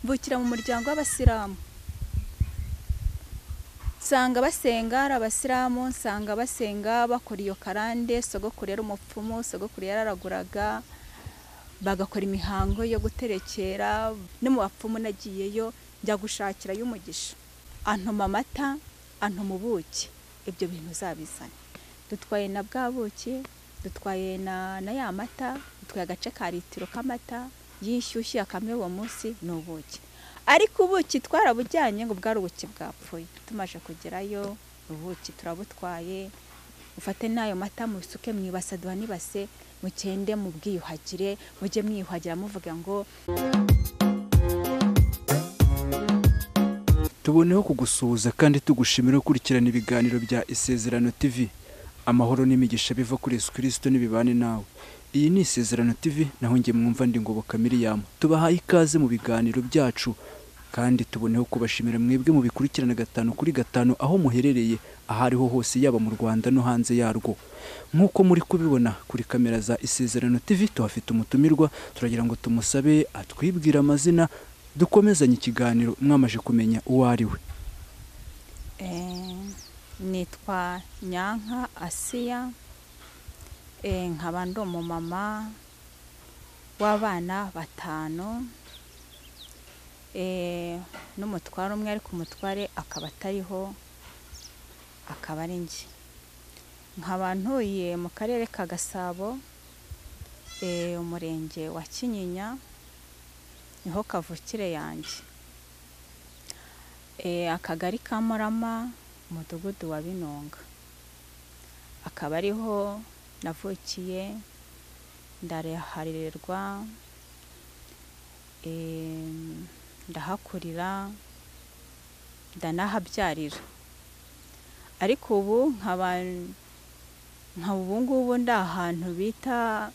Mvukira mu muryango w'abasilamu, nsanga basenga ari abasilamu, nsanga basenga bakora iyo karande. Sogokuru yari umupfumu, sogokuru yararaguraga, bagakora imihango yo guterekera. No mu bapfumu nagiyeyo njya gushakirayo umugisha, antuma amata, antuma ubuki, ibyo bintu uzabizana. Dutwaye na bwa buki, dutwaye na ya mata, dutwaye agace ka litiro k'amata yishyushye akamwe uwo munsi ni ubuki. Ariko ubuki twarabujyanye ngo bwari ubuki bwapfuye. Tumaze kugerayo ubuki turabutwaye, ufate n'ayo mata musuke mu ibase, duha n'ibase, mugende mubwiyuhagire, mujye mwiyuhagira muvuga ngo. Tuboneho kugusuhuza kandi tugushimira gukurikirana ibiganiro bya Isezerano TV. Amahoro n'imigisha biva kuri Yesu Kristo n'ibibane nawe. Iyi ni Isezerano TV, naho njye mwumva ndi Ngoboka Miriam. Tubahaye ikaze mu biganiro byacu kandi tuboneho kubashimira mwebwe mu bikurikirana 5 kuri 5 aho muherereye aho ariho hose, yaba mu Rwanda no hanze yarwo. Nk'uko muri kubibona kuri kamera za Isezerano TV, tuhafite umutumirwa, turagira ngo tumusabe atwibwire amazina, dukomezanye ikiganiro mwamaje kumenya uwo ari we. Nitwa Nyanka Asiya, nkaba ndi umumama w'abana 5, n'umutware umwe, ariko umutware akaba atariho, akaba ari njye. Nkaba ntuye mu karere ka Gasabo, umurenge wa Kinyinya, niho kavukire yanjye, akagari ka Murama, umudugudu wa Binonga, akaba ariho navukiye, ndaharererwa, ndahakurira, ndanahabyarira. Ariko ubu nkaba ubu ngubu ndi ahantu bita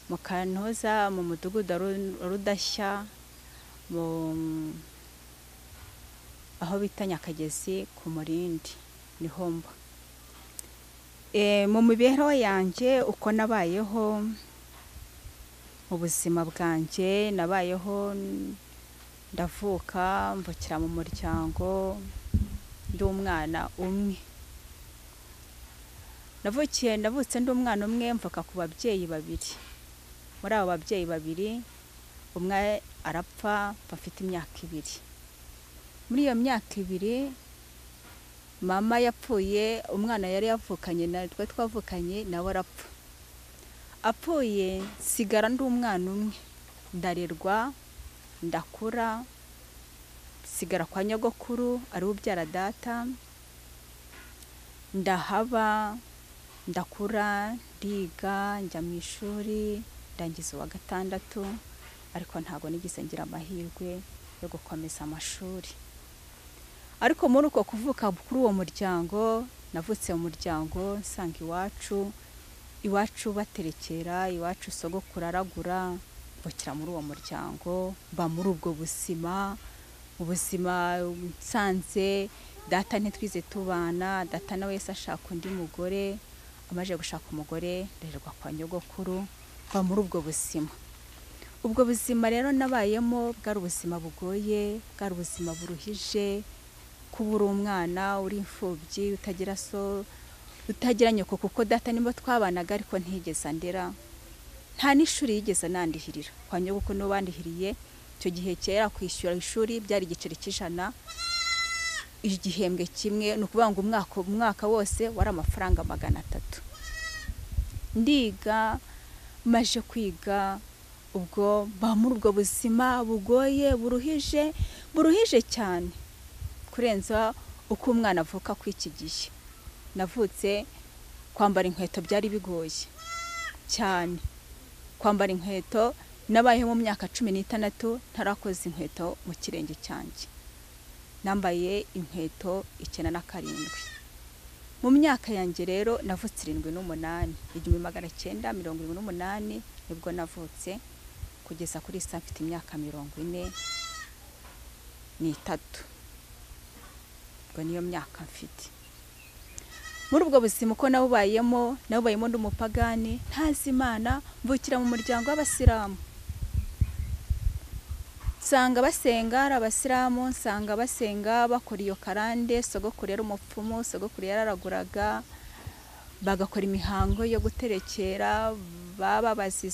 mu Kantoza, mu mudugudu wa Rudashya, aho bita Nyakagezi ku Murindi, niho mba. Mu mibereho yanjye uko nabayeho mu buzima bwanjye, nabayeho ndavuka, mvukira mu muryango ndi umwana umwe. Navutse ndi umwana umwe, mvuka ku babyeyi babiri. Muri abo babyeyi babiri, umwe arapfa afite imyaka 2. Muri iyo myaka 2 mama yapfuye, umwana yari yavukanye na twe twavukanye nawe arapfa. Apfuye sigara ndi umwana umwe, ndarerwa, ndakura, sigara kwa nyogokuru ari ubyara data, ndahaba, ndakura, ndiga, njya mu ishuri, ndangiza uwa 6, ariko ntago nigeze ngira amahirwe yo gukomeza amashuri. Ariko muri uko kuvuka kuri uwo muryango, navutse mu muryango nsanga iwacu baterekera, iwacu sogokuru aragura, mvukira muri uwo muryango, mba muri ubwo buzima, ubuzima nsanze data ntitwize tubana, data nawe yese ashaka undi mugore, amaze gushaka umugore ndererwa kwa nyogokuru, mba muri ubwo buzima. Ubwo buzima rero nabayemo bwari ubuzima bugoye, bwari ubuzima buruhije, kubura umwana uri imfubyi, utagira so, utagira nyoko, kuko data nimbo twabanaga ariko ntigeze andera, nta n'ishuri yigeze nandihirira. Kwa nyogokuru nibo bandihiriye. Icyo gihe kera kwishyura ishuri byari igiceri cy'100 igihembwe kimwe, ni ukuvuga ngo umwaka wose wari amafaranga 300. Ndiga, maje kwiga, ubwo mba muri ubwo buzima bugoye, buruhije, buruhije cyane kurenza uko umwana avuka ku iki gihe. Navutse kwambara inkweto byari bigoye cyane, kwambara inkweto nabayeho mu myaka 16 ntarakoze inkweto mu kirenge cyanjye. Nambaye inkweto 97. Mu myaka yanjye rero navutse 78, 1978 nibwo navutse, kugeza kuri isa mfite imyaka 43. Ubwo niyo myaka mfite. Muri ubwo buzima uko nabubayemo, nabubayemo ndi umupagani, ntazi Imana, mvukira mu muryango w'abasilamu. Nsanga basenga ari abasilamu, nsanga basenga bakora iyo karande. Sogokuru yari umupfumu, sogokuru yararaguraga, bagakora imihango yo guterekera, bababaza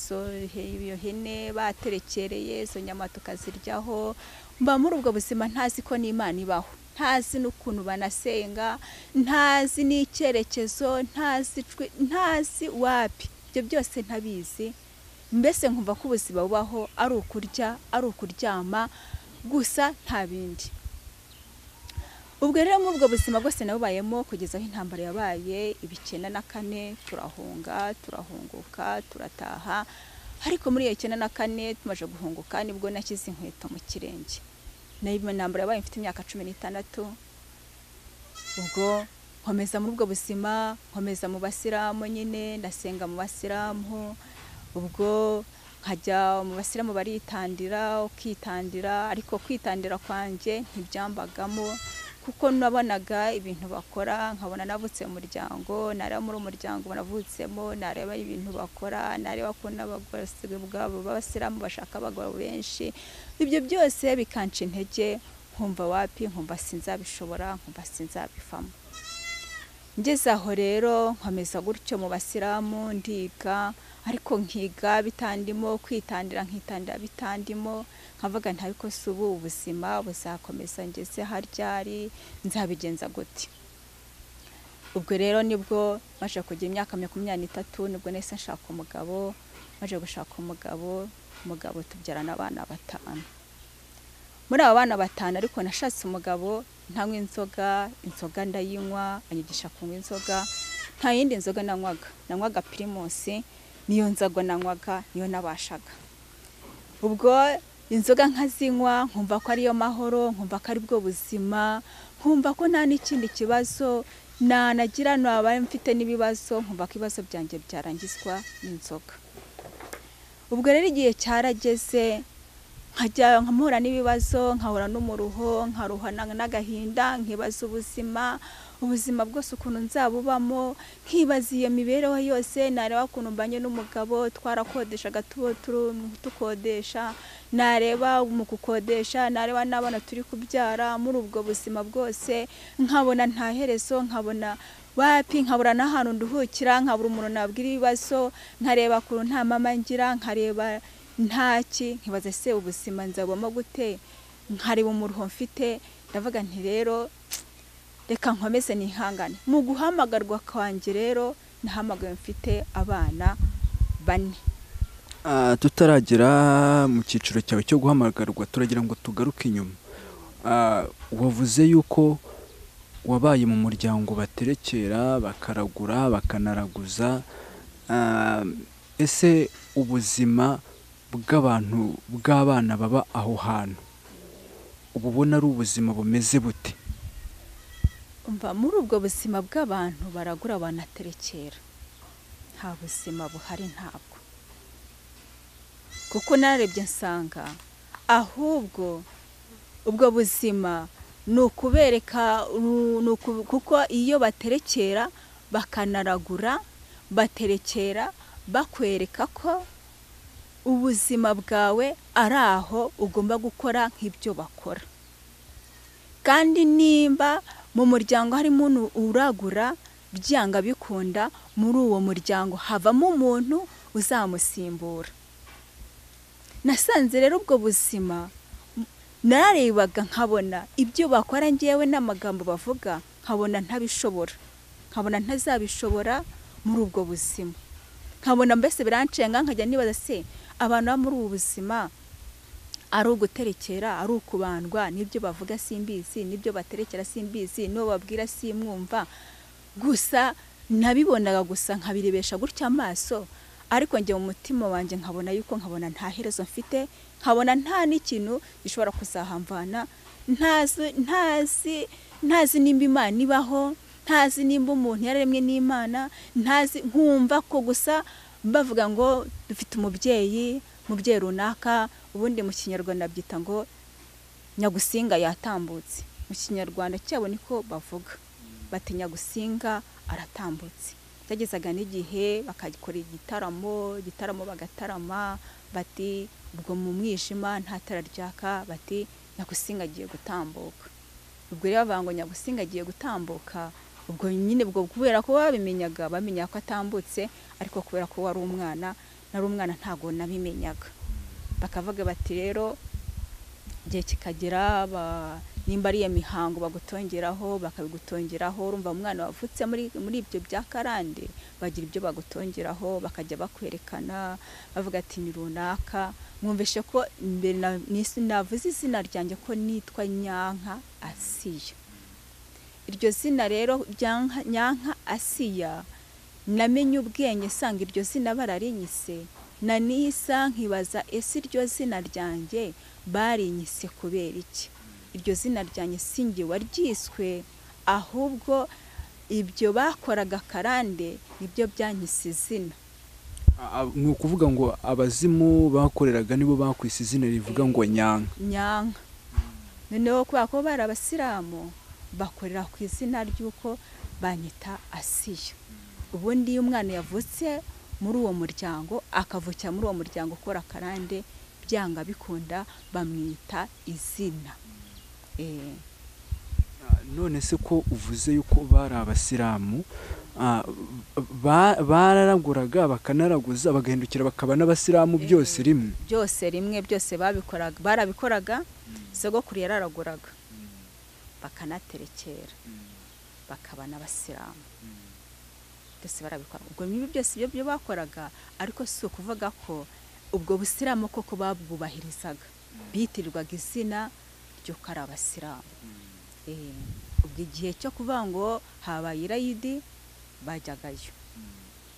iyo hene baterekereye, izo nyama tukaziryaho. Mba muri ubwo buzima ntazi ko n'Imana ibaho, ntazi n'ukuntu banasenga, ntazi n'icyerekezo, ntazi wapi, ibyo byose ntabizi. Mbese nkumva ko ubuzima bubaho ari ukurya, ari ukuryama gusa, nta bindi. Ubwo rero muri ubwo buzima bwose nabubayemo kugeza aho intambara yabaye 94, turahunga, turahunguka, turataha. Ariko muri iyo 94 tumaze guhunguka nibwo nashyize inkweto mu kirenge. Intambara yabaye mfite imyaka 16. Ubwo nkomeza muri ubwo buzima, nkomeza mu basilamu nyine, ndasenga mu basilamu. Ubwo nkajya mu basilamu baritandira, ukitandira, ariko kwitandira kwanjye ntibyambagamo, kuko nabonaga ibintu bakora, nkabona navutse mu muryango, nareba muri umuryango navutsemo, nareba ibintu bakora, nareba ko n'abagore b'abasilamu bashaka abagabo benshi, ibyo byose bikanca intege, nkumva wapi, nkumva sinzabishobora, nkumva sinzabivamo. Ngeze aho rero nkomeza gutyo mu basilamu, ndiga, ariko nkiga bitandimo, kwitandira nkitandira bitandimo, nkavuga nti ariko si ubu ubuzima buzakomeza ngeze haryari, nzabigenza gute? Ubwo rero nibwo maje kugira imyaka 23, nibwo nahise nshaka umugabo. Maje gushaka umugabo, umugabo tubyarana abana 5. Muri abo bana 5 ariko nashatse umugabo ntanywa inzoga, inzoga ndayinywa, anyigisha kunywa inzoga. Nta yindi nzoga nanywaga, nanywaga Primus, niyo nzoga nanywaga, niyo nabashaga. Ubwo inzoga nkazinywa, nkumva ko ariyo mahoro, nkumva ko ari bwo buzima, nkumva ko nta n'ikindi kibazo nanagira, naba mfite n'ibibazo, nkumva ko ibibazo byanjye byarangizwa n'inzoga. Ubwo rero igihe cyarageze nkajya nkamura n'ibibazo, nkahura n'umuruho, nkaruha n'agahinda, nkibaza ubuzima, ubuzima bwose ukuntu nzabubamo, nkibaza iyo mibereho yose, nareba ukuntu mbanye n'umugabo, twarakodeshaga tukodesha, nareba mu kukodesha, nareba n'abana turi kubyara, muri ubwo buzima bwose nkabona nta herezo, nkabona wapi, nkabura n'ahantu nduhukira, nkabura umuntu nabwira ibibazo, nkareba ukuntu nta mama ngira, nkareba ntaki, nkibaza se ubuzima nzabamo gute, nkareba umuruho mfite. Ndavuga nti rero reka nkomeze nihangane. Mu guhamagarwa kwanjye rero nahamagawe mfite abana 4. Tutaragera mu cyiciro cyawe cyo guhamagarwa, turagira ngo tugaruke inyuma. Wavuze yuko wabaye mu muryango baterekera, bakaragura, bakanaraguza. Ese ubuzima bw'abantu bw'abana baba aho hantu ubu ubona ari ubuzima bumeze bute? Umva, muri ubwo buzima bw'abantu baragura banaterekera, nta buzima buhari, ntabwo. Kuko narebye nsanga ahubwo ubwo buzima ni ukubereka, kuko iyo baterekera bakanaragura, baterekera bakwereka ko ubuzima bwawe ari aho ugomba gukora nk'ibyo bakora. Kandi nimba mu muryango harimo umuntu uragura, byanga bikunda muri uwo muryango havamo umuntu uzamusimbura. Nasanze rero ubwo buzima nararebaga nkabona ibyo bakora ngewe n'amagambo bavuga, nkabona ntabishobora, nkabona ntazabishobora muri ubwo buzima. Nkabona mbese birancenga, nkajya nibaza se abantu bo muri ubu buzima ari uguterekera, ari ukubandwa, n'ibyo bavuga simbizi, n'ibyo baterekera simbizi, n'uwo babwira simwumva. Gusa nabibonaga gusa nkabirebesha gutya amaso, ariko njye mu mutima wanjye nkabona yuko nkabona nta herezo mfite, nkabona nta n'ikintu gishobora kuzahamvana, ntazi nimba Imana ibaho, ntazi nimba umuntu yararemwe n'Imana, ntazi, nkumva ko gusa bavuga ngo dufite umubyeyi, umubyeyi runaka. Ubundi mu Kinyarwanda byita ngo Nyagusinga yatambutse, mu Kinyarwanda cyabo niko bavuga bati Nyagusinga aratambutse. Byagezaga n'igihe bakakora igitaramo bagatarama, bati ubwo mu mwijima nta tara ryaka, bati Nyagusinga agiye gutambuka. Ubwo rero bavuga ngo Nyagusinga agiye gutambuka, ubwo nyine ubwo kubera ko babimenyaga, bamenya ko atambutse, ariko kubera ko wari umwana, nari umwana ntago nabimenyaga. Bakavuga bati rero igihe kikagera, nimba ari iyo mihango bagutongeraho, bakabigutongeraho. Urumva umwana wavutse muri ibyo bya karande, bagira ibyo bagutongeraho, bakajya bakwerekana, bavuga ati ni runaka. Mwumvishe ko mbere navuze izina ryanjye ko nitwa Nyanka Asiya. Iryo zina rero Nyanka Asiya, namenye ubwenge nsanga iryo zina bararinyise, na nisa nkibaza ese iryo zina ryanjye barinyise kubera iki? Iryo zina ryanjye sinjye waryiswe, ahubwo ibyo bakoraga karande nibyo byanyise izina. Ni ukuvuga ngo abazimu bakoreraga nibo bakwise izina rivuga ngo Nyanka. Nyanka. Noneho kubera ko bari abasilamu, bakorera ku izina ry'uko banyita Asiya. Ubundi iyo umwana yavutse muri uwo muryango, akavukira muri uwo muryango ukora karande, byanga bikunda bamwita izina. None se ko uvuze yuko bari abasilamu, bararaguraga bakanaraguza, bagahindukira bakaba n'abasilamu byose rimwe? Byose rimwe, byose babikoraga, barabikoraga. Sogokuru yararaguraga bakanaterekera, bakaba n'abasilamu, byose barabikora. Ubwo nibi byose ibyo bakoraga, ariko si ukuvuga ko ubwo busilamu koko babwubahirizaga, bitirirwaga izina ry'uko ari abasilamu. Ubwo igihe cyo kuvuga ngo habaye irayidi, bajyagayo.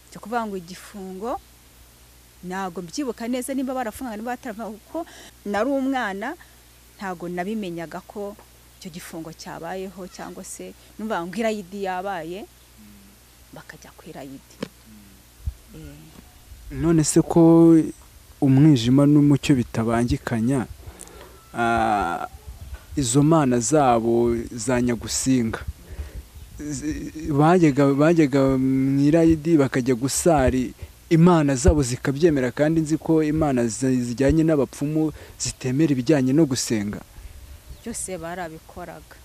Cyo kuvuga ngo igifungo, ntabwo mbyibuka neza nimba barafungaga nimba batarafungaga, kuko nari umwana ntabwo nabimenyaga ko icyo gifungo cyabayeho, cyangwa se numva ngo irayidi yabaye, bakajya ku irayidi. None se ko umwijima n'umucyo bitabangikanya, izo mana zabo za Nyagusinga bajyaga mu irayidi bakajya gusari, imana zabo zikabyemera, kandi nzi ko imana zijyanye n'abapfumu zitemera ibijyanye no gusenga? Byose barabikoraga.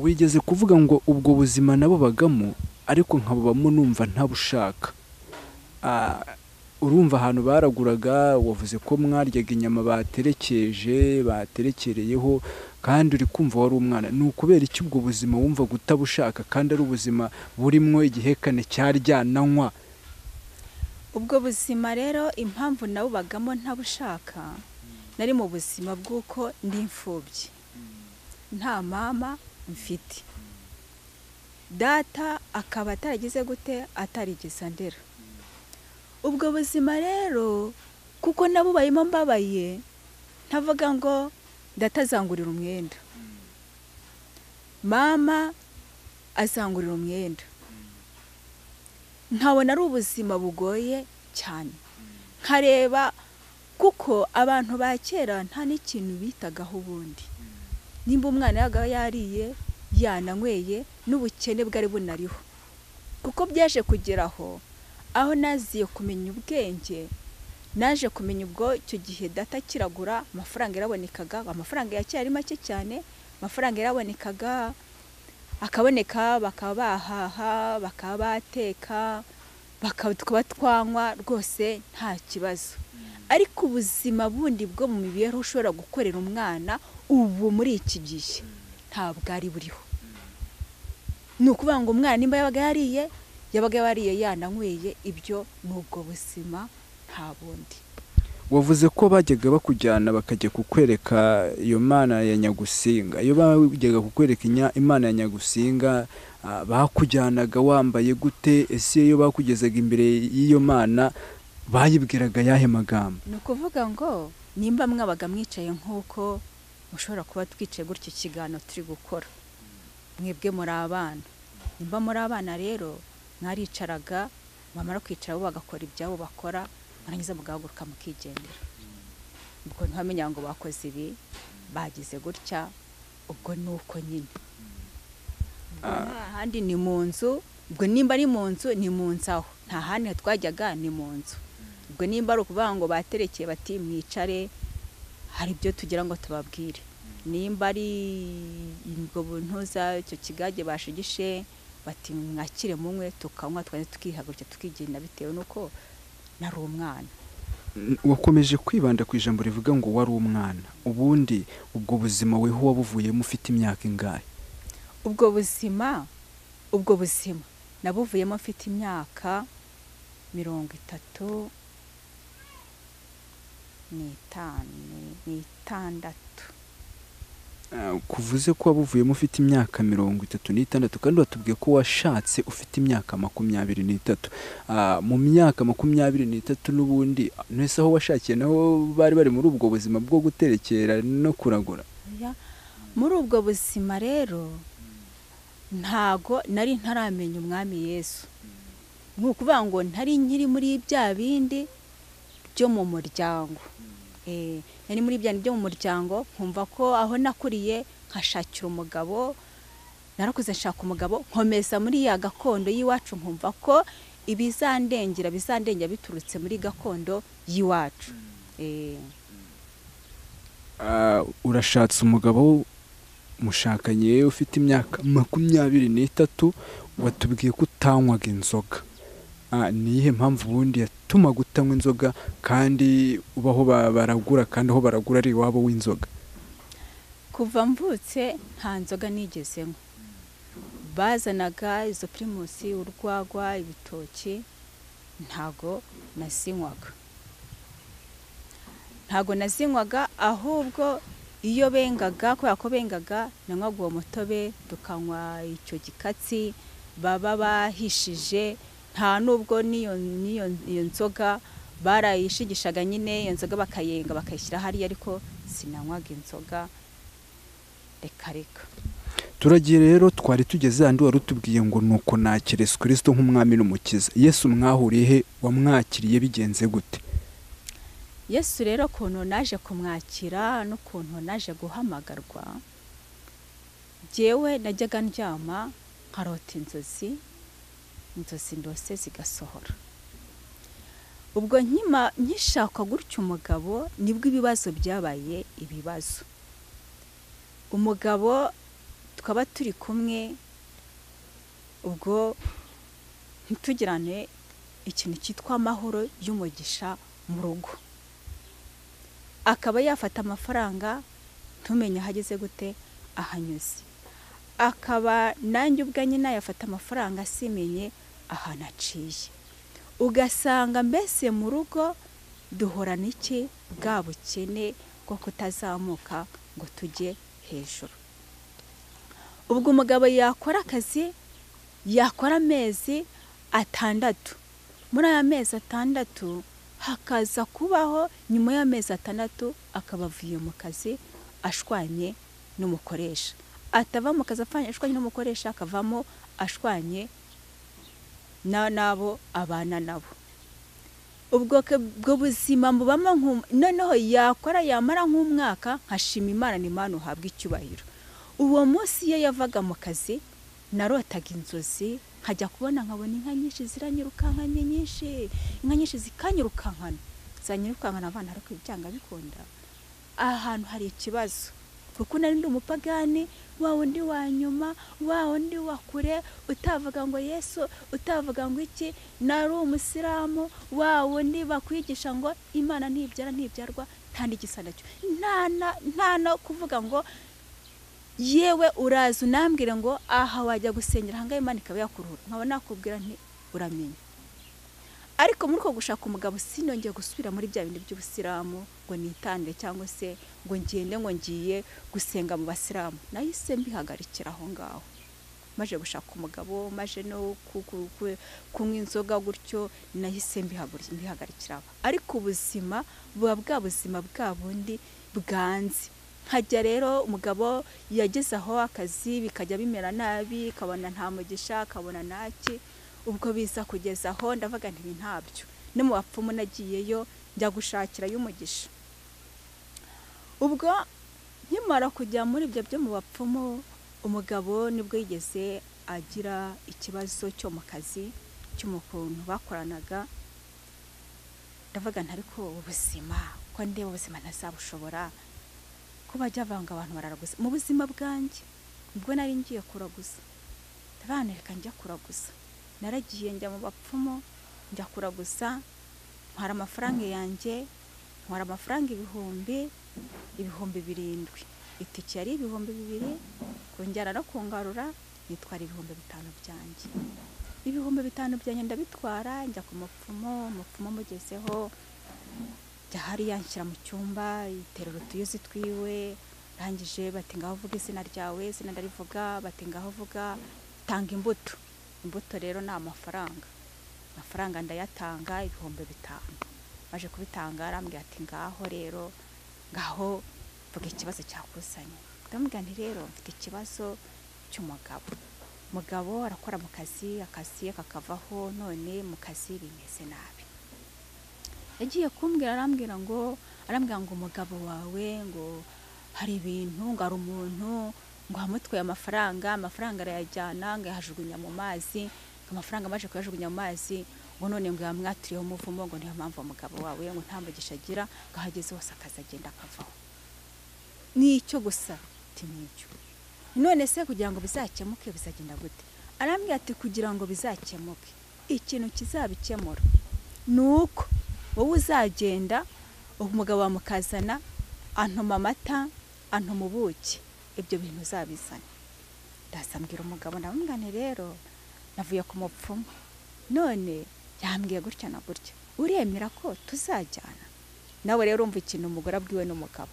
Wigeze kuvuga ngo ubwo buzima nabo bagamo, ariko nkabubamo numva ntabushaka. Urumva ahantu baraguraga, wavuze ko mwaryaga inyama baterekeje, baterekereyeho, kandi uri kumva wari umwana. Ni ukubera iki ubwo buzima wumva gutabushaka kandi ari ubuzima burimwo igihekane cyaryananywa? Ubwo buzima rero impamvu nabubagamo ntabushaka, nari mu buzima bw'uko ndi imfubyi, nta mama mfite, data akaba ataragize gute, atarigeze andera. Ubwo buzima rero kuko nabubayemo mbabaye, ntavuga ngo ndatazangurira umwenda, mama azangurira umwenda, nkabona ari ubuzima bugoye cyane. Nkareba kuko abantu ba kera nta n'ikintu bitagaho ubundi, nimba umwana yabaga yariye yananyweye, n'ubukene bwari bunariho. Kuko byaje kugeraho aho naziye kumenya ubwenge, naje kumenya ubwo icyo gihe data kiragura, amafaranga yarabonekaga, amafaranga ya kera ari make cyane, amafaranga yarabonekaga, akaboneka, bakaba bahaha, bakaba bateka, tukaba twanywa rwose nta kibazo. Ariko ubuzima bundi bwo mu mibereho ushobora gukorera umwana ubu muri iki gihe ntabwo ari buriho. Ni ukuvuga ngo umwana nimba yabaga yariye, yabaga yariye yananyweye, ibyo ni ubwo buzima nta bundi. Wavuze ko bajyaga bakujyana bakajya kukwereka iyo mana ya Nyagusinga. Iyo bajyaga kukwereka imana ya Nyagusinga, bakujyanaga wambaye gute? Ese iyo bakugezaga imbere y'iyo mana bayibwiraga yahe magambo? Ni ukuvuga ngo nimba mwabaga mwicaye nk'uko mushobora kuba twicaye gutyo ikiganiro turi gukora, mwebwe muri abana, nimba muri abana rero mwaricaraga, bamara kwicara bo bagakora ibyabo bakora, barangiza mugahaguruka mukigendera. Ubwo ntiwamenya ngo bakoze ibi, bagize gutya, ubwo ni uko nyine. Ahandi ni mu nzu, Ubwo nimba ari mu nzu ni mu nzu, aho nta handi twajyaga ni mu nzu. Ubwo nimba ari ukuvuga ngo baterekeye bati mwicare, hari ibyo tugira ngo tubabwire, nimba ari ubwo buntuza icyo kigage bashigishe bati mwakire munywe, tukanywa twari tukihagurukira tukigenda, bitewe n'uko nari umwana. Wakomeje kwibanda ku ijambo rivuga ngo wari umwana. Ubundi ubwo buzima weho wabuvuyemo ufite imyaka ingahe? Ubwo buzima nabuvuyemo mfite imyaka 36. Kuvuze ko wabuvuyemo ufite imyaka 36, kandi watubwiye ko washatse ufite imyaka 23. Mu myaka 23 n'ubundi ntese aho washakiye naho bari muri ubwo buzima bwo guterekera no kuragura? Muri ubwo buzima rero ntago nari ntaramenya umwami Yesu. Ni ukuvuga ngo ntari nkiri muri bya bindi byo mu muryango. Nari muri bya byo mu muryango, nkumva ko aho nakuriye nkashakira umugabo, narakuze nshaka umugabo, nkomeza muri ya gakondo y'iwacu, nkumva ko ibizandengera bizandengera biturutse muri gakondo y'iwacu. Urashatse umugabo mushakanye ufite imyaka 23, watubwiye ko utanywaga inzoga. Ni iyihe mpamvu ubundi yatumaga utanywa inzoga kandi ubaho baragura, kandi aho baragura ari iwabo w'inzoga? Kuva mvutse nta nzoga nigeze nywa. Bazanaga izo primusi, urwagwa, ibitoki, ntago nazinywaga. Ntago nazinywaga, ahubwo iyo bengaga, kubera ko bengaga nanywaga uwo mutobe, tukanywa icyo gikatsi baba bahishije. Nta nubwo niyo nzoga barayishigishaga nyine, iyo nzoga bakayenga bakayishyira hariya, ariko sinanywaga inzoga reka reka. Turagiye rero, twari tugeze handi wari utubwiye ngo nuko nakira Yesu Kristo nk'umwami n'umukiza. Yesu mwahuriye he? Wamwakiriye bigenze gute? Yesu rero ukuntu naje kumwakira n'ukuntu naje guhamagarwa, jyewe najyaga ndyama nkarota inzozi, inzozi ndose zigasohora. Ubwo nkishaka gutya umugabo, nibwo ibibazo byabaye ibibazo. Umugabo tukaba turi kumwe, ubwo ntitugirane ikintu cyitwa amahoro y'umugisha mu rugo. Akaba yafata amafaranga ntumenye ahageze gute ahanyuze, akaba nanjye ubwanjye nayafata amafaranga simenye ahantu aciye. Ugasanga mbese mu rugo duhorana iki bwa bukene bwo kutazamuka ngo tujye hejuru. Ubwo umugabo yakora akazi, yakora amezi 6, muri aya mezi 6 hakaza kubaho nyuma y'amezi 6 akaba avuye mu kazi ashwanye n'umukoresha. Atava mu kazi ashwanye n'umukoresha, akavamo ashwanye nabo abana nabo. Ubwo buzima mubamo, noneho yakora yamara nk'umwaka, nkashima Imana, ni Imana uhabwa icyubahiro. Uwo munsi iyo yavaga mu kazi narotaga inzozi, nkajya kubona nkabona inka nyinshi ziranyirukankanye, nyinshi, inka nyinshi zikanyirukankana, zanyirukankana abana, ariko ibyanga bikunda ahantu hari ikibazo, kuko nari ndi umupagani wa wundi wa nyuma, wa wundi wa kure, utavuga ngo Yesu, utavuga ngo iki, nari umusilamu wa wundi bakwigisha ngo Imana ntibyara ntibyarwa, nta n'igisa nacyo, nta no kuvuga ngo yewe uraza unambwire ngo aha wajya gusengera ahangaha Imana ikaba yakuruhura, nkaba nakubwira nti uramenya. Ariko muri uko gushaka umugabo sinongeye gusubira muri bya bindi by'ubusilamu ngo nitande cyangwa se ngo ngende ngo ngiye gusenga mu basilamu, nahise mbihagarikira aho ngaho. Maje gushaka umugabo, maje no kunywa inzoga gutyo, nahise mbihagarikira. Ariko ubuzima buba bwa buzima bwa bundi bwanze. Nkajya rero umugabo yageze aho akazi bikajya bimera nabi, kabona nta mugisha, kabona naki. Ubwo biza kugeza aho ndavuga nti ntabyo, no mu bapfumu nagiyeyo njya gushakira y'umugisha. Ubwo nkimara kujya muri ibyo byo mu bapfumu, umugabo nibwo yigeze agira ikibazo cyo mu kazi cy'umukuntu bakoranaga. Ndavuga nti ariko ubuzima ko ndeba ubuzima ntazabushobora, ko bajya bavanga abantu bararaguza mu buzima bwanjye. Ubwo nari ngiye kuraguza, ndabana reka njya kuraguza. Naragiye njya mu bapfumu njya kuraguza, ntwara amafaranga yanjye, ntwara amafaranga 7,000, 7,000. Itike yari 2,000, kunjyana no kungarura nitwara 5,000 byanjye. 5,000 byanjye ndabitwara njya ku mupfumu. Umupfumu mugezeho njya hariya nshyira mu cyumba, iterura utuyuzi twiwe, rangije bati ngaho uvuga izina ryawe, izina ndarivuga, bati ngaho uvuga tanga imbuto. Imbuto rero ni amafaranga, amafaranga ndayatanga 5,000. Baje kubitanga arambwira ati ngaho rero, ngaho vuga ikibazo cyakuzanye. Ndamubwira nti rero mfite ikibazo cy'umugabo. Umugabo arakora mu kazi, akazi kakavaho, none mu kazi bimeze nabi. Yagiye kumbwira arambwira ngo umugabo wawe ngo hari ibintu, ngo ari umuntu ngo amutwaye amafaranga, amafaranga arayajyana ngo yajugunya mu mazi, ngo amafaranga amaje kuyajugunya mu mazi, ngo none ngo yamwaturiyeho umuvumo, ngo niyo mpamvu umugabo wawe ngo nta mugisha agira, ngo ahageze hose akazi agenda akavaho. Nicyo gusa nicyo. None se kugira ngo bizakemuke bizagenda gute? Arambwira ati kugira ngo bizakemuke, ikintu kizabikemura nuko wowe uzagenda umugabo wamukazana antuma amata, antuma ubuki, ibyo bintu uzabizana. Ndasambwira umugabo ndamubwira rero navuye ku mupfumu none yambwiye gutya na gutya, uremera ko tuzajyana? Nawe rero urumva ikintu umugore abwiwe n'umugabo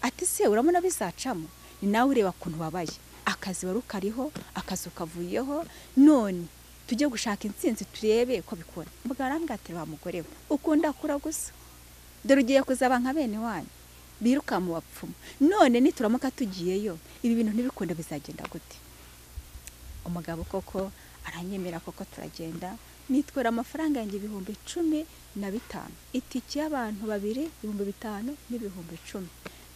ati se urabona bizacamo? Ni nawe ureba ukuntu babaye, akazi wari ukariho, akazi ukavuyeho, none tujye gushaka intsinzi turebe ko bikora. Umugabo arambwira ati wa mugore we ukunda kuraguza, dore ugiye kuzaba nka bene wanyu biruka mu bapfumu, none nituramuka tugiyeyo ibi bintu ntibikunda bizagenda gute? Umugabo koko aranyemera, koko turagenda. Nitwara amafaranga yanjye 15,000, itike y'abantu babiri 5,000 n'10,000.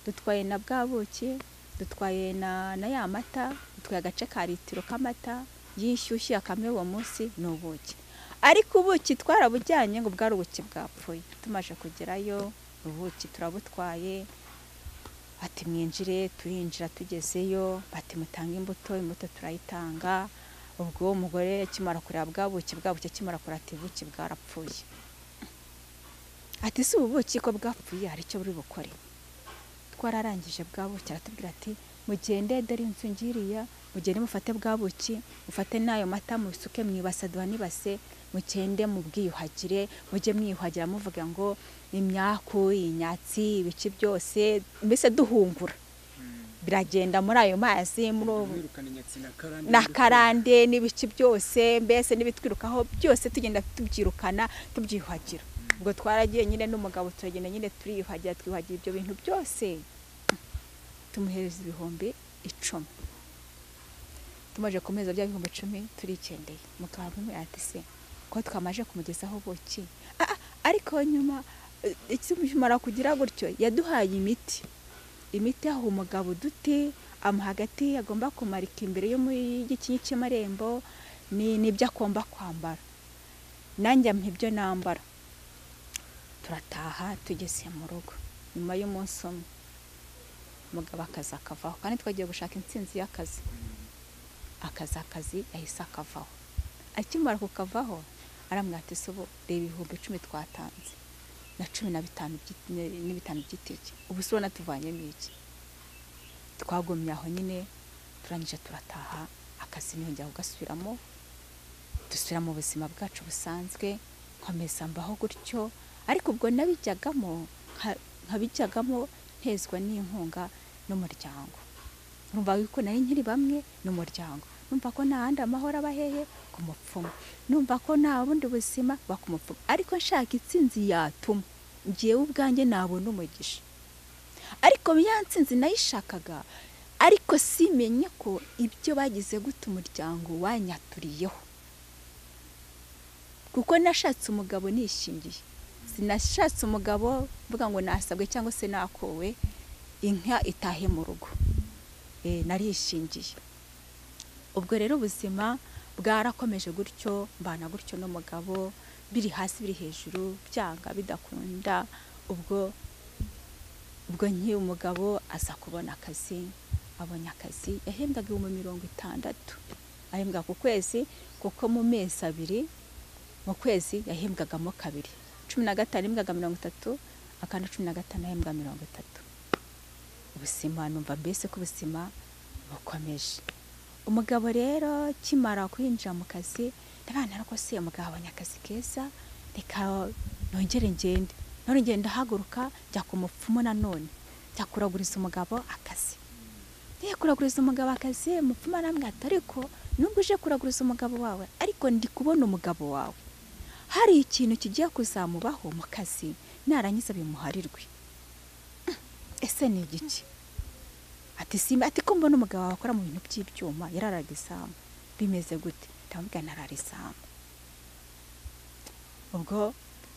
Dutwaye na bwa buki, dutwaye na ya mata, dutwaye agace ka litiro k'amata yishyushye akamwe uwo munsi ni ubuki. Ariko ubuki twarabujyanye ngo bwari ubuki bwapfuye. Tumaje kugerayo ubuki turabutwaye, ati mwinjire, turinjira tugezeyo, bati mutange imbuto, imbuto turayitanga. Ubwo umugore akimara kureba bwa buki akimara kurata ubuki bwarapfuye. Ati si ubuki ko bwapfuye hari icyo buri bukore? Twararangije bwa buki aratubwira ati mugende dore inzu ngiriya, mugende mufate bwa buki, mufate n'ayo mata musuke mwibase duha nibase, mugende mubwiyuhagire, mujye mwiyuhagira muvuga ngo imyaku, inyatsi, ibiki byose, mbese duhungura. Biragenda muri ayo mazi, muri na karande n'ibiki byose, mbese n'ibitwirukaho byose tugenda tubyirukana tubyiyuhagira. Ubwo twaragiye nyine n'umugabo turagenda nyine turiyuhagira, twiyuhagira ibyo bintu byose, tumuhereza 10,000. Tumaje kumeza bya 10,000 turikendeye. Mugabo ati se ko twamaje kumugezaho buki? Ariko nyuma ikimara kugira gutyo yaduhaye imiti. Imiti aho umugabo dute amuha hagati agomba kumarika imbere y'igikinyi cy'amarembo n'ibyo agomba kwambara, nanjye ampa ibyo nambara. Turataha tugeze mu rugo nyuma y'umunsi umwe umugabo akazi akavaho, kandi twagiye gushaka intsinzi y'akazi. Akazi yahise akavaho. Akimara kukavaho arambwira ati se ubu reba 10,000 twatanze na 15 n'ibitanu by'itike, ubu se ubona tuvanyemo iki? Twagumye aho nyine turangije turataha, akazi ntiyongera kugasubiramo, dusubira mu buzima bwacu busanzwe. Nkomeza mbaho gutyo, ariko ubwo nabijyagamo nkabijyagamo ntezwa n'inkunga n'umuryango. Numva ko nari nkiri bamwe n'umuryango, numva ko nta handi amahoro aba hehe ku mupfumu, numva ko nta bundi buzima buba ku mupfumu, ariko nshaka intsinzi yatuma njyewe ubwanjye nabona umugisha. Ariko ya ntsinzi nayishakaga, ariko simenye ko ibyo bagize gute umuryango wanyaturiyeho, kuko nashatse umugabo nishingiye. Sinashatse umugabo mvuga ngo nasabwe cyangwa se nakowe inka itahe mu rugo. Narishingiye. Ubwo rero ubuzima bwarakomeje gutyo, mbana gutyo n'umugabo, biri hasi biri hejuru, byanga bidakunda. Ubwo nki umugabo aza kubona akazi, abonye akazi yahembwaga 60,000 ahembwa ku kwezi, kuko mu mezi abiri mu kwezi yahembwagamo kabiri, 15 yahembwaga 30, akandi 15 yahembwa 30. Ubuzima numva mbese ko ubuzima bukomeje. Umugabo rero kimara kwinjira mu kazi, ndabana ariko se umugabo abonye akazi keza, reka nongere ngende. None ngenda haguruka njya ku mupfumu nanone, njya kuraguriza umugabo akazi. Ngiye kuraguriza umugabo akazi, umupfumu arambwira ati ariko nubwo uje kuraguriza umugabo wawe, ariko ndi kubona umugabo wawe hari ikintu kigiye kuzamubaho mu kazi, narangiza bimuharirwe. Ese ni igiki? Ati simba, ati ko mbona umugabo wawe akora mu bintu by'ibyuma, yararaga isambu, bimeze gute? Ndamubwira narara isambu. Ubwo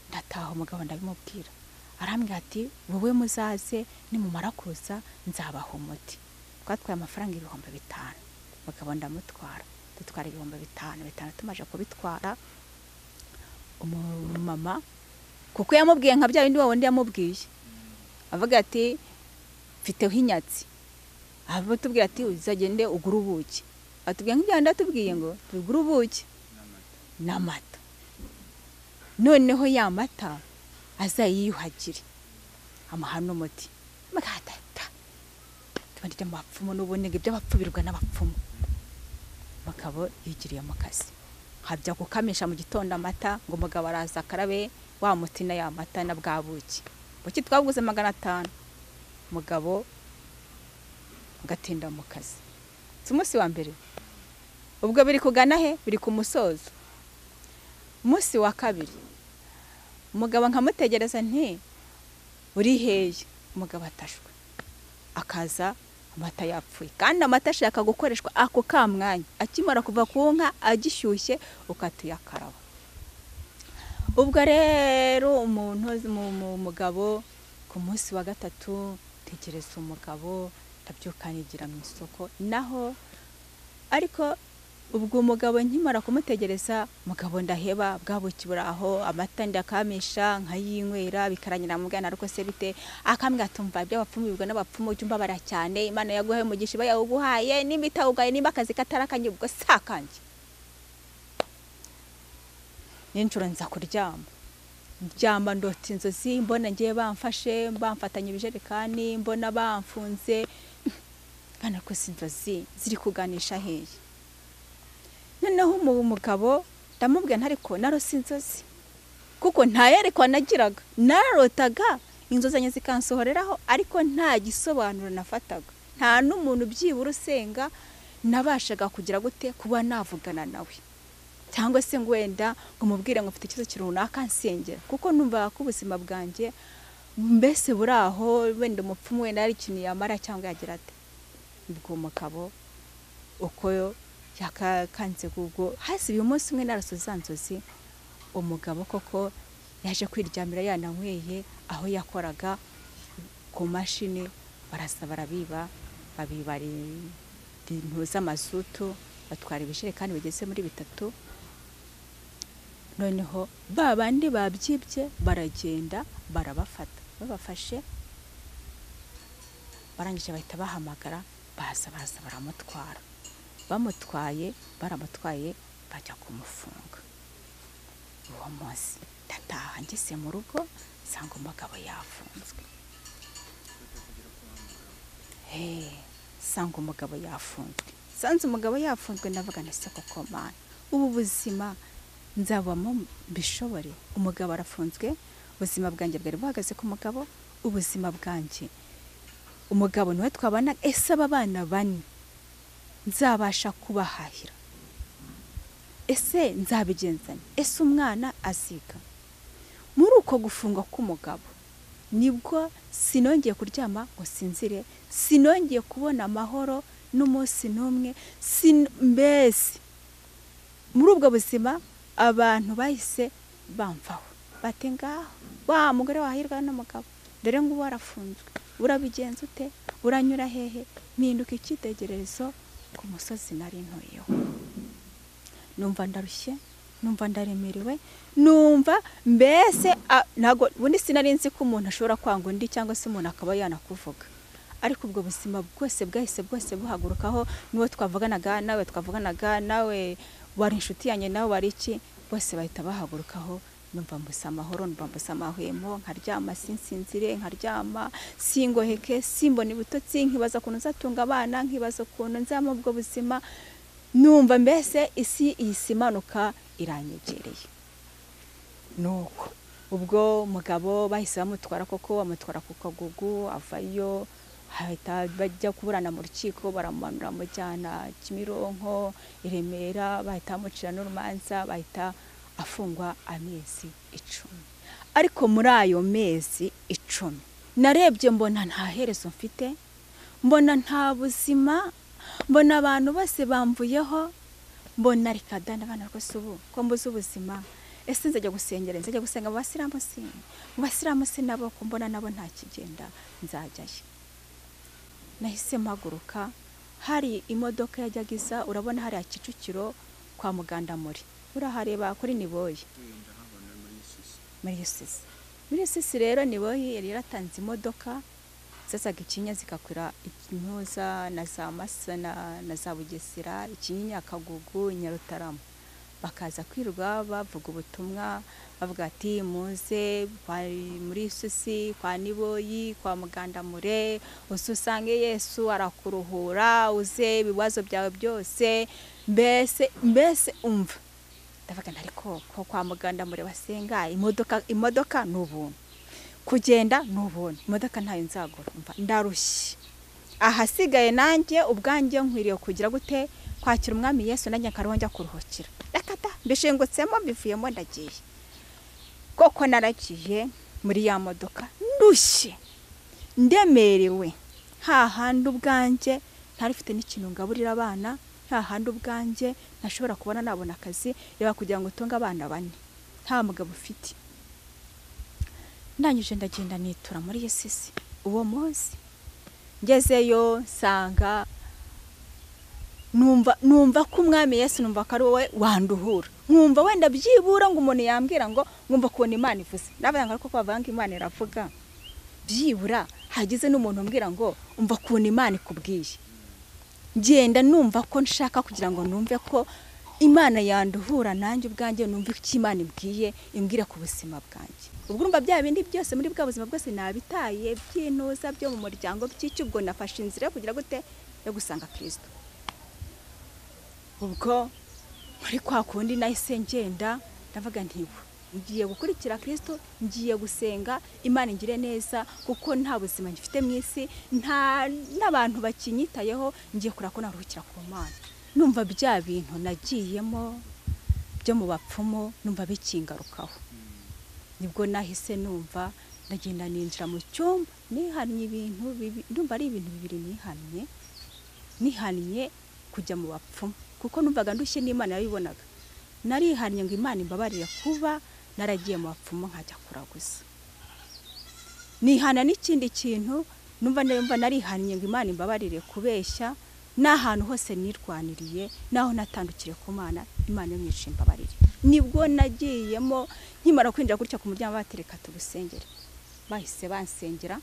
ndataha umugabo ndabimubwira, arambwira ati wowe muzaze nimumara kuza nzabaha umuti. Twatwaye amafaranga 5,000, umugabo ndamutwara, dutwara 5,000 tumaze kubitwara umumama, kuko yamubwiye nka bya bindi wa wundi yamubwiye, avuga ati mfiteho inyatsi, abatubwira ati uzagende ugure ubuki, atubwiye nk'ibyo ndatubwiye ngo tugure ubuki n'amata, noneho ya mata azayiyuhagire amuha n'umuti. Magatata tubandije mu bapfumu n'ubundi ngo ibyo bapfubirwa n'abapfumu. Mugabo yigiriye mu kazi, habya gukamisha mu gitondo amata, ngo umugabo araza akarabe wa muti na ya mata na bwa buki. Buki twabuguze 500, mugabo gatinda mu kazi. Umunsi wa mbere ubwo biri kugana he, biri ku musozo. Umunsi wa kabiri umugabo nkamutegereza nti uri heye, umugabo atashwe, akaza amata yapfuye, kandi amata ashaka gukoreshwa ako kamwanya, akimara kuva ku nka agishyushye ukatuyakaraba. Ubwo rero umuntu umugabo ku munsi wa gatatu tegereza umugabo, ndabyuka nigira mu isoko naho, ariko ubwo umugabo nkimara kumutegereza, mugabo ndaheba bwa buki buraho, amata ndakamisha nkayinywera, bikaranyira mu bwana ariko se bite, akambwira tumva ibyo abapfumu bibwa n'abapfumu ujya umbabara cyane, Imana yaguhaye umugisha iba yawuguhaye, nimba itawugaye, nimba akazi katarakanye ubwo sakanjye. Ninshuro nza kuryama, ndyama ndota inzozi, mbona ngiye bamfashe, bamfatanye ibijerekani, mbona bamfunze, bana ko inzozi ziri kuganisha hehe. Noneho umugabo ndamubwira ntariko narose inzozi, kuko ntayerekwa nagiraga, narotaga inzozi zanjye zikansohoreraho, ariko nta gisobanuro nafataga, nta n'umuntu byibura usenga nabashaga kugira gute kuba navugana nawe, cyangwa se ngo wenda ngo mubwire ngo mfite ikibazo runaka nsengera, kuko numva ko ubuzima bwanjye mbese buraho, wenda umupfumu wenda ari ikintu yamara cyangwa yagira ate. Ubwo umugabo uko yakakanze ubwo hasi uyu munsi umwe narasoza nzozi, umugabo koko yaje kwiryamira yananyweye aho yakoraga ku mashini, barasa barabiba, babiba ibintu z'amazutu, batwara ibijerekani bigeze muri 3. Noneho ba bandi babyibye baragenda barabafata, babafashe barangije bahita bahamagara, baza baramutwara, bamutwaye baramutwaye bajya kumufunga. Uwo munsi ndataha ngeze mu rugo nsanga umugabo yafunzwe. Nsanga umugabo yafunzwe, nsanze umugabo yafunzwe, ndavuga nti se koko Mana, ubu buzima nzabamo mbishobore? Umugabo arafunzwe, ubuzima bwanjye bwari buhagaze ku mugabo, ubuzima bwanjye umugabo niwe twabana, ese aba bana bane nzabasha kubahahira? Ese nzabigenzanye? Ese umwana aziga? Muri uko gufungwa k'umugabo nibwo sinongeye kuryama ngo sinzire, sinongeye kubona amahoro n'umunsi n'umwe, mbese muri ubwo buzima abantu bahise bamvaho, bati ngaho wa mugore wahirwa n'umugabo, dore ngo warafunzwe, urabigenza ute, uranyura hehe? Mpinduka icyitegererezo ku musozi nari ntuyeho. Numva ndarushye, numva ndaremerewe, numva mbese ntago ubundi sinari nzi ko umuntu ashobora kwanga undi cyangwa se umuntu akaba yanakuvuga. Ariko ubwo buzima bwose bwahise bwose buhagurukaho, n'uwo twavuganaga nawe twavuganaga nawe wari inshuti yanjye nawe wari iki, bose bahita bahagurukaho. Numva mbuze amahoro, numva mbuze amahwemo, nkaryama sinsinzire, nkaryama singoheke, simbona ibitotsi, nkibaza ukuntu nzatunga abana, nkibaza ukuntu nzama ubwo buzima. Numva mbese isi ihise imanuka iranyegereye. Nuko ubwo mugabo bahise bamutwara koko, bamutwara ku Kagugu, avayo hahita bajya kuburana mu rukiko, baramumanura bamujyana Kimironko, i Remera, bahita bamucira n'urumanza, bahita afungwa amezi 10. Ariko muri ayo mezi 10 narebye mbona nta herezo mfite, mbona nta buzima, mbona abantu bose bamvuyeho, mbona reka da n'abana rwose ubu ko mbuze ubuzima, ese nzajya gusengera, nzajya gusenga mu basilamu se, mu basilamu se nabo ko mbona nabo nta kigenda, nzajyayo. Nahise mpaguruka, hari imodoka yajyaga iza, urabona hariya Kicukiro kwa Mugandamuri, urahareba kuri Niboye muri Yusisi. Muri Yusisi rero Niboye yari yaratanze imodoka zazaga Ikinyinya zikakwira Intuza na za Masana na za Bugesera, Ikinyinya, Kagugu, Nyarutarama, bakaza kwirwa bavuga ubutumwa, bavuga ati muze muri Yusisi kwa Niboyi kwa Mugandamure, usange Yesu arakuruhura, uze ibibazo byawe byose, mbese mbese umva. Ndavuga nti ariko ko kwa Mugandamure basenga, imodoka ni ubuntu, kugenda ni ubuntu, imodoka ntayo nzagura, umva ndarushye. Ahasigaye nanjye ubwanjye nkwiriye kugira gute, kwakira umwami Yesu nanjye nkariho njya kuruhukira. Reka da, mbishingutsemo mbivuyemo ndagiye. Koko naragiye muri ya modoka ndushye, ndemerewe, hahandi ubwanjye ntarifite n'ikintu ngaburira abana, hahandi ubwanjye ntashobora kubona nabona akazi, reba kugira ngo utunge abana 4 nta mugabo ufite. Ndangije ndagenda nitura muri Yesisi. Uwo munsi ngezeyo nsanga numva ko umwami Yesu, numva ko ari wowe wanduhura, nkumva wenda byibura ngo umuntu yambwira ngo ngumva kubona Imana ivuze. Navuga ngo ariko ko bavuga ngo Imana iravuga, byibura hagize n'umuntu umbwira ngo umva kubona Imana ikubwiye. Ngenda numva ko nshaka kugira ngo numve ko Imana yanduhura, nanjye ubwanjye numve icyo Imana imbwiye, imbwira ku buzima bwanjye. Ubwo urumva bya bindi byose muri bwa buzima bwose nabitaye, by'intuza byo mu muryango by'icyo, ubwo nafashe inzira yo kugira gute, yo gusanga Kristo. Ubwo muri kwa kundi nahise ngenda ndavuga nti ngiye gukurikira Kristo, ngiye gusenga Imana ingire neza, kuko nta buzima ngifite mu isi, nta n'abantu bakinyitayeho, ngiye kurako ko naruhukira ku Mana. Numva bya bintu nagiyemo byo mu bapfumu numva bikingarukaho. Nibwo nahise numva ndagenda ninjira mu cyumba, nihannye ibintu bibi, ndumva ari ibintu bibiri nihannye. Nihannye kujya mu bapfumu kuko numvaga ndushye n'Imana yabibonaga. Narihannye ngo Imana imbabarire kuba naragiye mu bapfumu nkajya kuraguza. Nihana n'ikindi kintu numva narihannye ngo Imana imbabarire kubeshya, n'ahantu hose nirwaniriye, naho natandukiriye ku Mana, Imana yamwishe imbabarire. Nibwo nagiyemo nkimara kwinjira gutya ku muryango batereka tugusengere, bahise bansengera,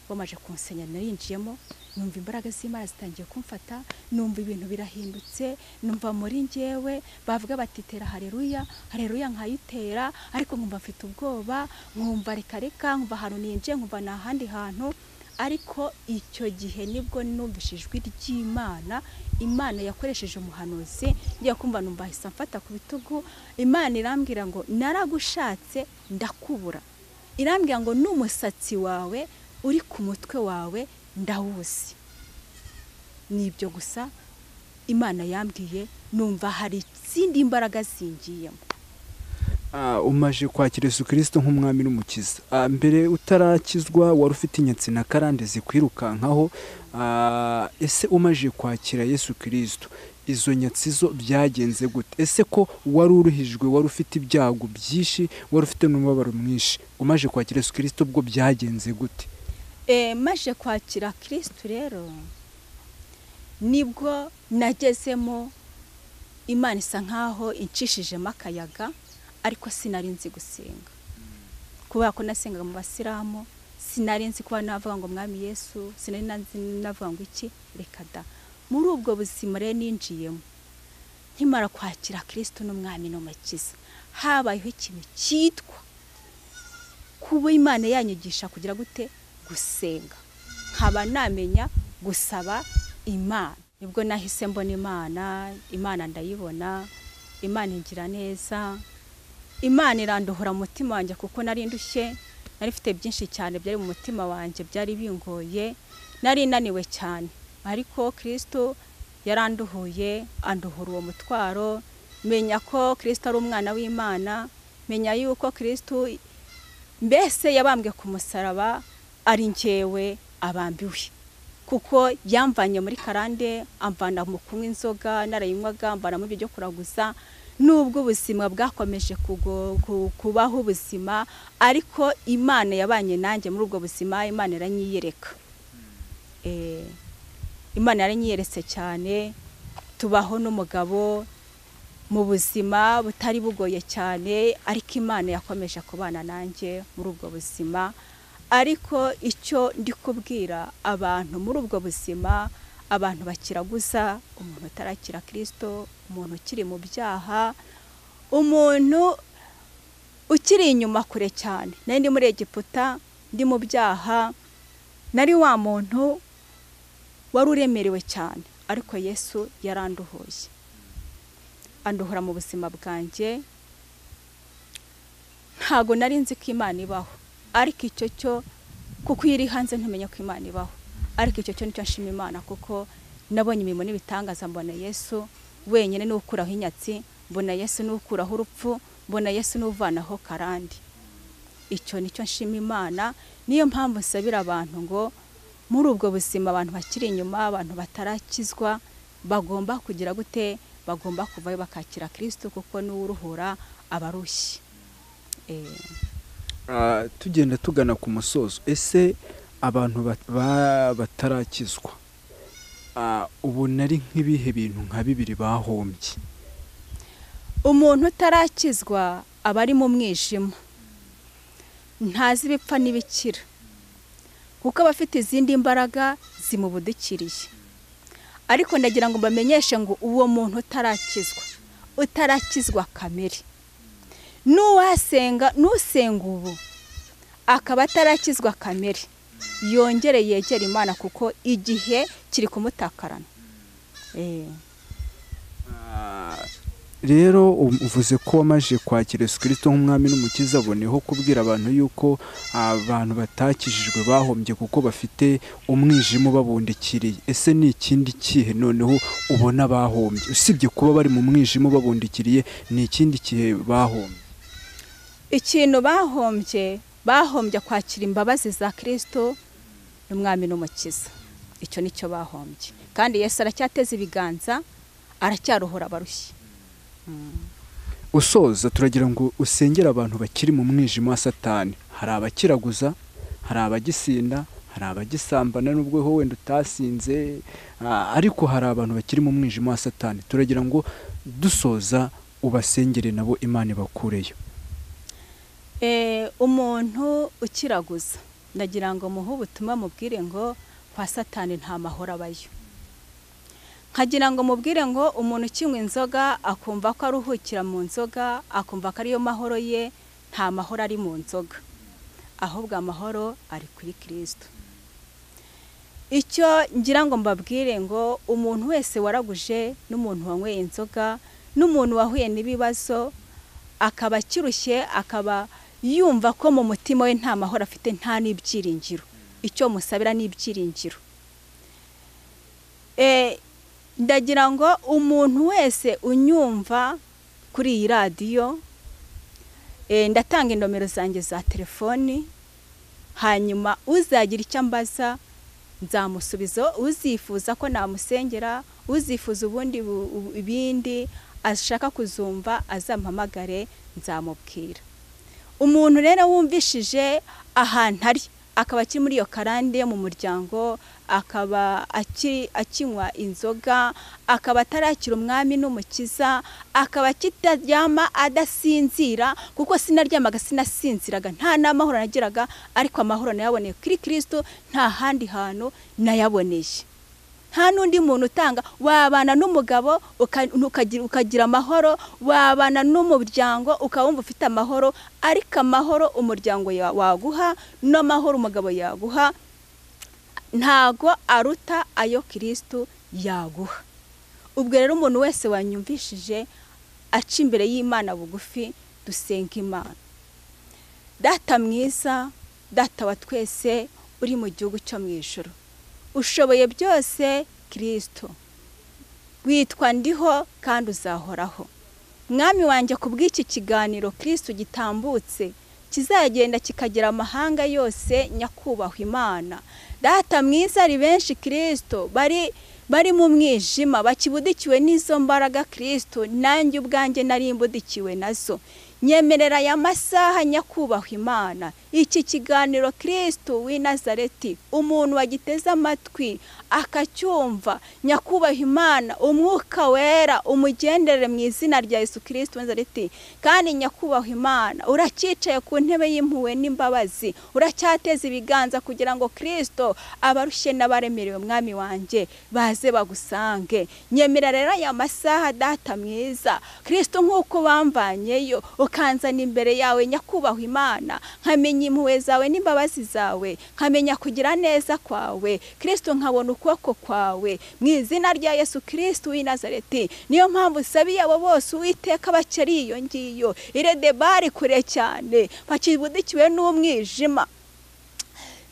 bamaje kunsengera narinjiyemo, numva imbaraga z'Imana zitangiye kumfata, numva ibintu birahindutse, numva muri njyewe bavuga bati tera haleluya, haleluya nkayitera, ariko nkumva mfite ubwoba, nkumva reka reka, nkumva ahantu ninjiye, nkumva nta handi hantu. Ariko icyo gihe nibwo numvise ijwi ry'Imana, Imana yakoresheje umuhanuzi, ngiye kumva numva ahise amfata ku bitugu, Imana irambwira ngo naragushatse ndakubura, irambwira ngo n'umusatsi wawe uri ku mutwe wawe ndawuzi. Nibyo gusa Imana yambwiye, numva hari izindi mbaraga zingiyemo. Umaje kwakira Yesu Kristo nk'umwami n'umukiza, mbere utarakizwa wari ufite inyatsi na karande zikwirukankaho, ese umaje kwakira Yesu Kristo izo nyatsi zo byagenze gute? Ese ko wari uruhijwe, wari ufite ibyago byinshi, wari ufite n'umubabaro mwinshi, umaje kwakira Yesu Kristo bwo byagenze gute? Maje kwakira Kristo rero Nibwo nagezemo Imana isa nkaho incishijemo akayaga, ariko sinari nzi gusenga kubera ko nasengaga mu basilamu, sinari nzi kuba navuga ngo Mwami Yesu, sinari navuga ngo iki, reka da. Muri ubwo buzima rero ninjiyemo nkimara kwakira Kristo n'Umwami n'Umukiza, habayeho ikintu cyitwa kuba Imana yanyigisha kugira gute gusenga, nkaba namenya gusaba Imana. Nibwo nahise mbona Imana, Imana ndayibona, Imana ingira neza, Imana iranduhura mu mutima wanjye kuko nari ndushye, nari mfite byinshi cyane byari mu mutima wanjye byari bingoye, nari naniwe cyane, ariko Kristo yaranduhuye, anduhura uwo mutwaro. Menya ko Kristo ari umwana w'Imana, menya yuko Kristo mbese yabambwe ku musaraba ari njyewe abambiwe, kuko yamvanye muri karande, amvana mu kunywa inzoga narayinywaga, amvana mu byo kuraguza. Nubwo ubuzima bwakomeje kubaho ubuzima, ariko Imana yabanye nanjye muri ubwo buzima, Imana iranyiyereka. Imana yaranyiyeretse cyane, tubaho n'umugabo mu buzima butari bugoye cyane, ariko Imana yakomeje kubana nanjye muri ubwo buzima. Ariko icyo ndi kubwira abantu muri ubwo buzima, abantu bakiraguza, umuntu utarakira Kristo, umuntu ukiri mu byaha, umuntu ukiri inyuma kure cyane. Nari ndi muri Egiputa, ndi mu byaha, nari wa muntu wari uremerewe cyane, ariko Yesu yaranduhuye, anduhura mu buzima bwanjye. Ntago nari nzi ko Imana ibaho, ariko icyo cyo kuko iri hanze ntumenya ko Imana ibaho, ariko icyo cyo nicyo nshima Imana, kuko nabonye imirimo n'ibitangaza, mbona Yesu wenyine niwe ukuraho inyatsi, mbona Yesu niwe ukuraho urupfu, mbona Yesu niwe uvanaho karande. Icyo nicyo nshima Imana. Niyo mpamvu nsabira abantu ngo muri ubwo buzima abantu bakiri inyuma, abantu batarakizwa, bagomba kugira gute, bagomba kuvayo bakakira Kristo, kuko niwe uruhura abarushye. Tugenda tugana ku musozo, ese abantu batarakizwa ubona ari nk'ibihe bintu nka bibiri bahombye? Umuntu utarakizwa aba ari mu mwijima, ntazi ibipfa n'ibikira, kuko aba afite izindi mbaraga zimubudikiriye. Ariko ndagira ngo mbamenyeshe ngo uwo muntu utarakizwa kamere, n'uwasenga, n'usenga ubu akaba atarakizwa kamere, yongere yegera Imana kuko igihe kiri kumutakarana. Rero uvuze ko wamaje kwakira Yesu Kristo nk'Umwami n'Umukiza, aboneho kubwira abantu yuko abantu batakijijwe bahombye kuko bafite umwijima babundikiriye. Ese ni ikindi kihe noneho ubona bahombye usibye kuba bari mu mwijima babundikiriye? Ni ikindi kihe bahombye? Ikintu bahombye, bahombye kwakira imbabazi za Kristo n'Umwami n'Umukiza. Icyo nicyo bahombye, kandi Yesu aracyateza ibiganza, aracyaruhura abarushye. Usoza turagira ngo usengere abantu bakiri mu mwijima wa Satani. Hari abakiraguza, hari abagisinda, hari abagisambana nubwo ho wenda utasinze, ariko hari abantu bakiri mu mwijima wa Satani. Turagira ngo dusoza ubasengere nabo Imana ibakureyo. Umuntu ukiraguza ndagira ngo muhe ubutumwa, mubwire ngo kwa Satani nta mahoro abayo. Nkagira ngo mubwire ngo umuntu ukinywa inzoga akumva ko aruhukira mu nzoga, akumva ko ariyo mahoro ye, nta mahoro ari mu nzoga, ahubwo amahoro ari kuri Kristo. Icyo ngira ngo mbabwire ngo umuntu wese waraguje, n'umuntu wanyweye inzoga, n'umuntu wahuye n'ibibazo akaba akirushye, akaba yumva ko mu mutima we nta mahoro afite, nta n'ibyiringiro, icyo musabira n'ibyiringiro. Ndagira ngo umuntu wese unyumva kuri iyi radiyo, ndatanga inomero zanjye za telefoni, hanyuma uzagira icyo ambaza nzamusubiza, uzifuza ko namusengera, uzifuza ubundi ibindi ashaka kuzumva azampamagare, nzamubwira. Umuntu rero wumvishije ahantu ari akaba akiri muri iyo karande yo mu muryango, akaba akinywa inzoga, akaba atarakira umwami n'umukiza, akaba akitaryama adasinzira, kuko sinaryamaga sinasinziraga, nta n'amahoro nagiraga, ariko amahoro nayaboneye kuri Kristo, nta handi hantu nayaboneye. Nta n'undi muntu utanga. Wabana n'umugabo ukagira amahoro, wabana n'umuryango ukaba wumva ufite amahoro, ariko amahoro umuryango waguha n'amahoro umugabo yaguha ntago aruta ayo Kristo yaguha. Ubwo rero umuntu wese wanyumvishije aca imbere y'Imana bugufi, dusenga Imana. Data mwiza, Data wa twese uri mu gihugu cyo mu ijuru, ushoboye byose Kristo, witwa ndiho kandi uzahoraho. Mwami wanjye, kubw'iki kiganiro Kristo gitambutse kizagenda kikagera amahanga yose, nyakubahwa Imana Data mwiza, ari benshi Kristo bari mu mwijima, bakibudikiwe n'izo mbaraga Kristo, nanjye ubwanjye nari mbudikiwe nazo. Nyemerera aya masaha nyakubahwa Imana, iki kiganiro Kristo w'i Nazareti, umuntu wagiteze amatwi akacyumva, nyakubahwa Imana, umwuka wera umugenderere mu izina rya Yesu Kristo w'i Nazareti. Kandi nyakubahwa Imana, uracyicaye ku ntebe y'impuhwe n'imbabazi, uracyateza ibiganza kugira ngo Kristo abarushye n'abaremerewe mwami wanjye baze bagusange. Nyemerera rero aya masaha Data mwiza, Kristo nk'uko bamvanyeyo ukanzana imbere yawe nyakubahwa Imana, nkamenya impuhwe zawe n'imbabazi zawe, nkamenya kugira neza kwawe Kristo, nkabona ukuboko kwawe mu izina rya Yesu Kristo w'i Nazareti. Niyo mpamvu nsabiye abo bose Uwiteka bakiri iyo ngiyo iredebari kure cyane, bakibudikiwe n'umwijima.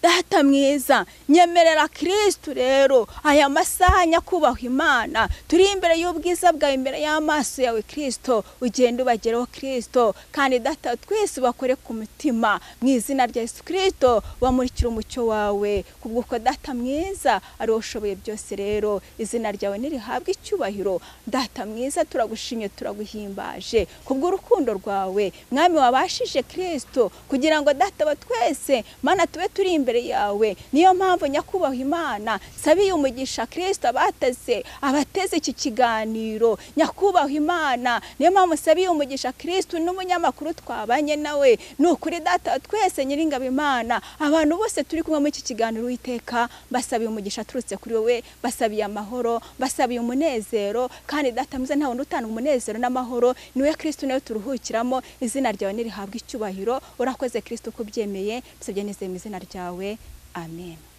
Data mwiza, nyemerera Kristo rero aya masaha nyakubahwa Imana, turi imbere y'ubwiza bwawe, imbere y'amaso yawe Kristo, ugenda ubageraho Kristo, kandi Data twese bakore ku mutima mu izina rya Yesu Kristo, bamurikira umucyo wawe, kubw'uko Data mwiza ari wowe ushoboye byose. Rero izina ryawe nirihabwe icyubahiro. Data mwiza, turagushimye, turaguhimbaje kubw'urukundo rwawe Mwami wabashije Kristo, kugira ngo Data wa twese Mana tube turi imbere yawe. Niyo mpamvu nyakubahwa Imana sabiye umugisha Kristo abateze iki kiganiro nyakubahwa Imana. Niyo mpamvu sabiye umugisha Kristo n'umunyamakuru twabanye nawe, ni ukuri Data twese nyiringabo Imana, abantu bose turi kumwe muri iki kiganiro Uwiteka, basabiye umugisha aturutse kuri wowe, basabiye amahoro, basabiye umunezero, kandi Data mwiza nta wundi utanga umunezero n'amahoro, niwe Kristo, nawe turuhukiramo. Izina ryawe nirihabwe icyubahiro. Urakoze Kristo kubyemeye, nsabye nizeye mu izina ryawe. Amen.